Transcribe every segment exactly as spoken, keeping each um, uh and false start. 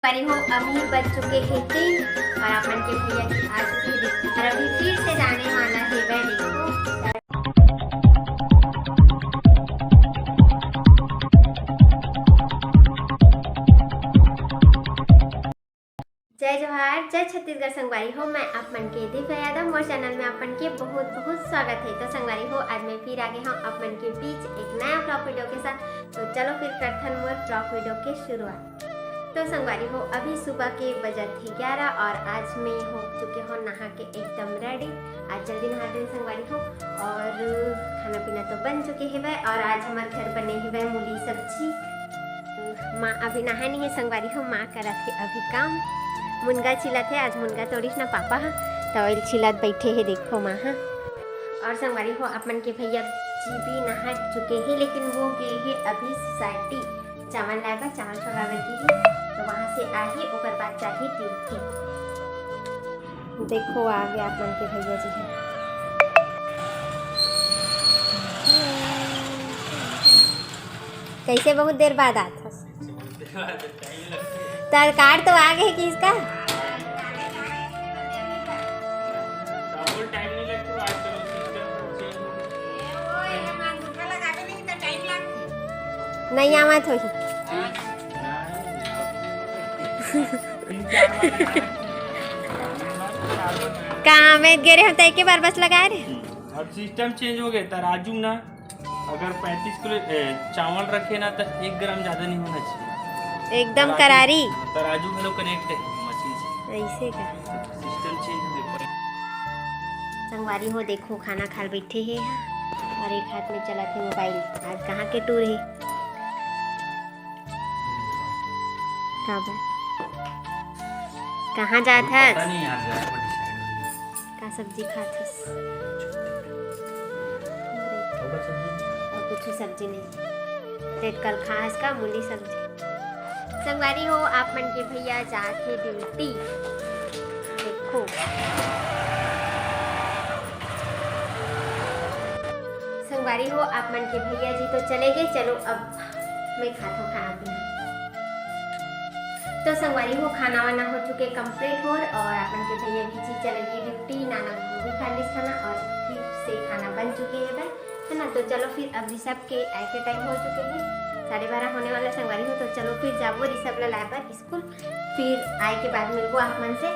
संगवारी हो, अभी बज चुके हे तीन और आप मन के भैया जी आ चुके हे। देखो, और अभी फिर से जाने वाला हे वह, देखो। जय जोहार, जय छत्तीसगढ़ संगवारी हो, मैं आप मन के दिव्या यादव। मोर चैनल में आप मन के बहुत बहुत स्वागत हे। तो संगवारी हो, आज मैं फिर आ गे हूँ आप मन के बीच एक नया vlog video के साथ। तो चलो फिर करथन मोर vlog video के शुरुआत। तो संगवारी हो, अभी सुबह के बजत हे ग्यारह और आज मैं हो चुके हूँ नहा के एकदम ready। आज जल्दी नहा देन संगवारी हो, और खाना पीना तो बन चुके हे वह, और आज हमार घर बने हे वह मूली सब्जी। माँ अभी नहाए नहीं हे संगवारी हो, माँ करत हे अभी काम, मुनगा छिलत हे। आज मुनगा तोड़िस ना पापा ह, तो ओइल छिलत बैठे हे, देखो माँ ह। और संगवारी हो, आप मन के भैया जी भी नहा चुके हे, लेकिन वो गे हे अभी सोसाइटी चावल लाए बर, चावल फुलाए बर गे हे, तो वहाँ से आही, ओकर बाद जाही ड्यूटी। देखो, आ गे आप मन के भैया जी ह। कैसे बहुत देर बाद आत हस? तर कार्ड तो आ गे हे कि इसका? नहीं आवत होही। का आमेद गे रहे हम त एके बार बस लगाए रहे। अब सिस्टम चेंज हो गए, तराजू ना, अगर पैंतीस किलो, ए, चावल रखे ना, तो एक ग्राम ज्यादा नहीं होना चाहिए। एकदम तराजू, करारी। हाँ, तराजू घलो कनेक्ट है मशीन से। ऐसे का? सिस्टम चेंज हो गया। संगवारी हो, देखो, खाना खाल बैठे हे और एक हाथ में चलत हे मोबाइल। आज कहाँ के टूर हे? का बा? कहाँ जात हस? पता नहीं यार, जरा पर डिसाइड हो गया। का सब्जी खात हस? और कुछ सब्जी? और कुछ सब्जी नहीं। ते कल खास का मूली सब्जी। संगवारी हो, आप मन के भैया जात हे ड्यूटी। देखो। संगवारी हो, आप मन के भैया जी तो चले गए। चलो, अब मैं खात हूँ खाना पीना। तो संगवारी हो, खाना वाना हो चुके complete होर, और आप मन के भैया भी जी चले गए ड्यूटी। नाना भी खा लिस खाना और फिर से खाना बन चुके हे बे, है ना। तो चलो फिर अब ऋषभ के आए के टाइम हो चुके हे, साढ़े बारह होने वाला संगवारी हो। तो चलो फिर जाबो ऋषभ ला लाए बर स्कूल, फिर आए के बाद मिलबो आप मन से।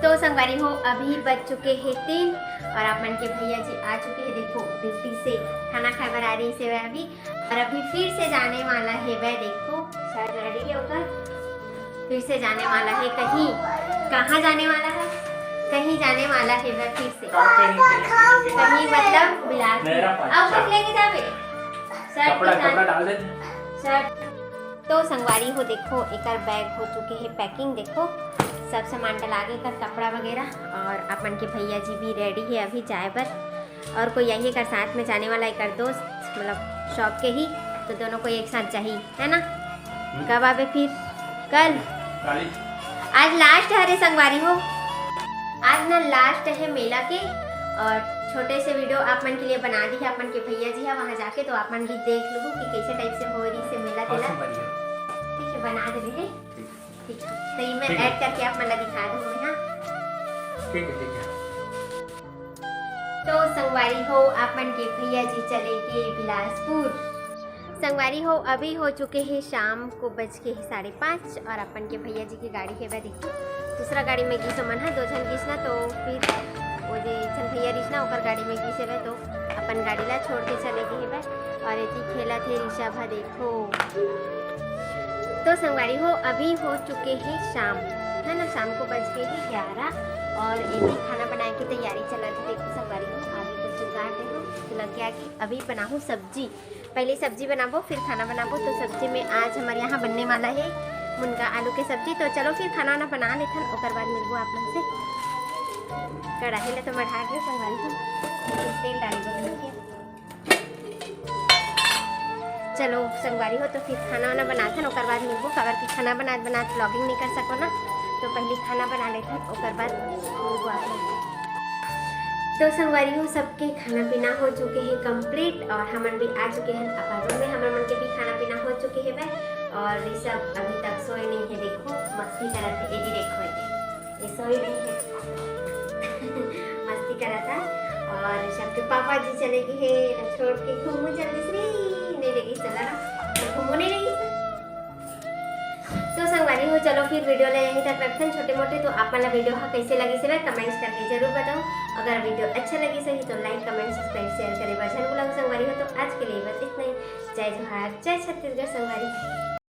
तो संगवारी हो, अभी बज चुके हे तीन और आप मन के भैया जी आ चुके हे, देखो, ड्यूटी से खाना खाए बर आ रही से वह अभी। और अभी फिर से जाने वाला हे वह, देखो, शर्ट रेडी हे ओकर, फिर से जाने वाला हे कहीं। कहाँ जाने वाला हे? कहीं जाने वाला हे वह फिर से। कहीं मतलब बिलासपुर। अब कुछ लेके जाबे? शर्ट कपड़ा, कपड़ा डाल दे। शर्ट। तो संगवारी हो, देखो, एकर बैग हो चुके हे पैकिंग। देखो, सब सामान डला गे, एकर कपड़ा वगैरह। और अपन के भैया जी भी रेडी हे अभी जाए बर। और कोई आही एकर साथ में जाने वाला, एकर दोस्त, मतलब शॉप के ही, तो दोनों को एक साथ जाही, है ना? हम्म। कब आबे फिर? कल। काली। आज लास्ट हरे संगवारी हो, आज ना लास्ट हे मेला के। और छोटे से वीडियो आप मन के लिए बना दी है अपन के भैया जी है वहाँ जाके, तो आप मन भी देख लूँ कि कैसे टाइप से हो रही से मेला तेला। ठीक है, बना दे रहे हैं। ठीक है, तो ये मैं ऐड करके आप मन ला दिखा दूँ मैं, हाँ। ठीक है, ठीक है। तो संगवारी हो, आप मन के भैया जी चले गे बिलासपुर। संगवारी हो, अभी हो चुके हे शाम को, बज के हे साढ़े पाँच और अपन के भैया जी के गाड़ी हे बे, देखो, दूसरा गाड़ी में गिस मन ह, दो झन गिस ना, तो फिर वो जे एक झन भैया रिस ना, ओकर गाड़ी में गिस हे बे, तो अपन गाड़ी ला छोड़ के चले गे हे बे। और एती खेलत हे ऋषभ ह, देखो। तो संगवारी हो, अभी हो चुके हे शाम, है ना, शाम को बज के हे ग्यारह और एती खाना बनाए की तैयारी चलत हे। देखो संगवारी हो, आगे तो जुगाड़ देखो लग गया कि अभी बनाहूँ सब्जी। पहले सब्जी बनाबो, फिर खाना बनाबो। तो सब्जी में आज हमारे यहाँ बनने वाला है मुनगा आलू के सब्जी। तो चलो फिर खाना वाना बना लेथन, ओकर बाद मिलबो आप मन से। कढ़ाई ला तो मढ़ा के संगवारी हो, तेल डाल दो। चलो संगवारी हो, तो फिर खाना वाना बनाथन, ओकर बाद मिलबो, काबर कि खाना बनात बनात vlogging नहीं कर सको ना, तो पहले खाना बना लेथन, ओकर बाद मिलबो आप लोग। तो संगवारी हो, सबके खाना पीना हो चुके हे complete और हमन भी आ चुके हन अपन room में। हमर मन के भी खाना पीना हो चुके हे भाई। और ऋषभ अभी तक सोए नहीं है, देखो मस्ती करत है। ये भी देखो, ये, ये सोए नहीं है। मस्ती करत है। और ऋषभ के पापा जी चले गए हैं ना, छोड़ के घूमू जल्दी से। नहीं, नहीं लेगी, चला ना, घूमू नहीं लेगी। तो संगवारी हो, चलो फिर video ला यहीं तक रखथन छोटे मोटे। तो आप मन ला video हा कैसे लगिस हवय comments करके जरूर बताओ। अगर video अच्छा लगिस होही तो like, comment, subscribe, share करे बर झन भुलाओ संगवारी हो। तो आज के लिए बस इतना ही। जय जोहार, जय छत्तीसगढ़ संगवारी।